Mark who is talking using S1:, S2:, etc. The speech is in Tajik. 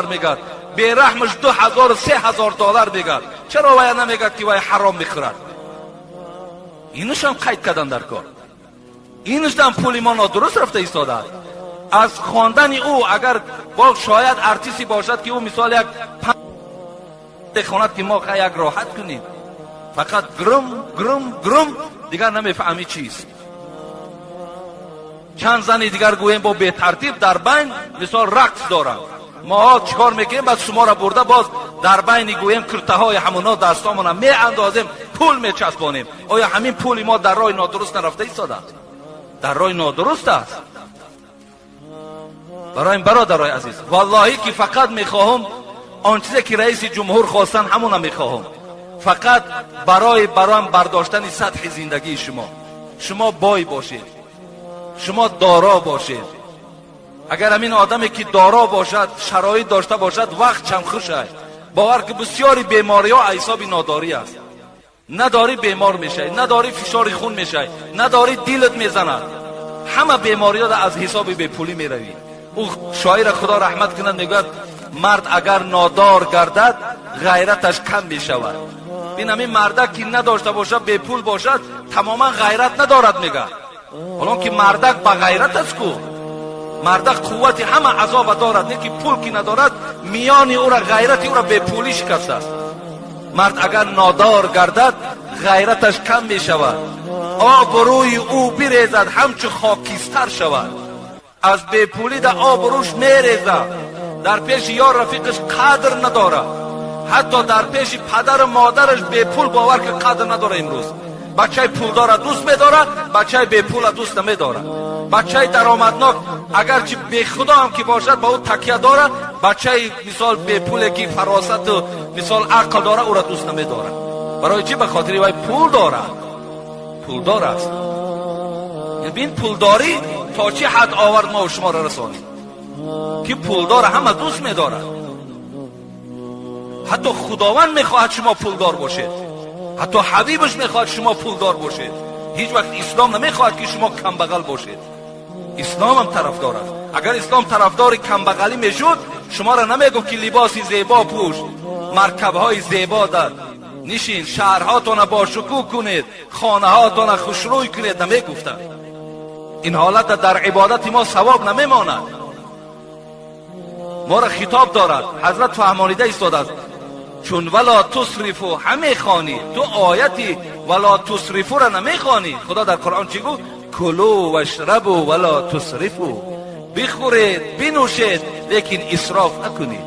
S1: Мегӯяд, бераҳмаш 2000, 3000 доллар мегӯяд. Чаро вая намегӯяд, ки вай ҳаром мехӯрад? Инушам қайд кардан дар кор. Инушдам пули мо нодуруст рафта истодааст аз хондани ӯ. Агар бо шояд артисте бошад, ки ӯ мисол як хонад, ки мо як роҳат кунем, фақат грум, грум, грум, дигар намефаҳмӣ чист. Чанд зани дигар гӯем бо бетартиб дар байн мисол рақс доранд. Моҳо чӣ кор мекунем? Баъд шуморо бурда боз дар байни гӯем куртаҳои ҳамуно дастомона меандозем, пул мечаспонем. Оё ҳамин пули мо дар роҳи нодуруст нарафта истодааст? Дар роҳи нодуруст аст. Барои бародарои азиз, валлоҳӣ, ки фақат мехоҳам он чизе, ки раиси ҷумҳур хостанд, ҳамуна мехоҳам, фақат барои бароам бардоштани сатҳи зиндагии шумо. Шумо бой бошед, шумо доро бошед. Агар ҳамин одаме, ки доро бошад, шароит дошта бошад, вақт чам хушай. Бовар ки, бисёри бемориҳо ҳисоби нодорӣ аст. Надорӣ, бемор мешавӣ, надорӣ, фишори хун мешавӣ, надорӣ, дилат мезанад. Ҳама бемориҳо аз ҳисоби бепулӣ меравӣ. Ӯ шоира, Худо раҳмат кунад, мегӯяд: «Мард агар нодор гардад, ғайраташ кам мешавад». Бин, ҳамин мардак, ки надошта бошад, бепул бошад, тамоман ғайрат надорад, мегӯяд. Ҳолон ки мардак ба ғайрат аст ку, мардак қуввати ҳама азоба дорад, не ки пул ки надорад, миёни ӯра, ғайрати ӯра бепулӣ шикастааст. Мард агар нодор гардад, ғайраташ кам мешавад, обрӯи ӯ бирезад, ҳамчу хокистар шавад. Аз бепулӣ да обрӯш мерезад, дар пеши ёр рафиқаш қадр надорад, ҳатто дар пеши падару модараш бепул, бовар ки, қадр надорад. Имрӯз бачаи пулдора дӯст медорад, бачаи бепула дӯст намедорад. Бачаи даромаднок, агарчи бехудо ҳам ки бошад, ба ӯ такя дорад. Бачаи мисол бепуле, ки фаросату мисол ақл дорад, ӯра дӯст намедорад. Барои чӣ? Ба хотири вай пул дорад, пулдор аст. Бин, пулдорӣ то чӣ ҳад овард мо шуморо расонид, ки пулдора ҳама дӯст медорад. Ҳатто Худованд мехоҳад шумо пулдор бошед, ҳатто ҳабибаш мехоҳад шумо пулдор бошед. Ҳеҷ вақт ислом намехоҳад, ки шумо камбағал бошед. Исломам тарафдор аст. Агар ислом тарафдори камбағалӣ мешуд, шуморо намегуфт, ки либоси зебо пӯш, маркабҳои зебо дар нишин, шаҳрҳотона бошукӯҳ кунед, хонаҳотона хушрӯй кунед, намегуфтанд. Ин ҳолата дар ибодати мо савоб намемонад. Моро хитоб дорад, ҳазрат фаҳмонида истодааст, чун ولا تسرفوا ҳамехонӣ ту ояти ولا تسرفوا را намехонӣ. Худо дар Қуръон чӣ гуфт? كلوا واشربوا ولا تسرفوا. Бихӯред, бинӯшед, лекин исроф накунед.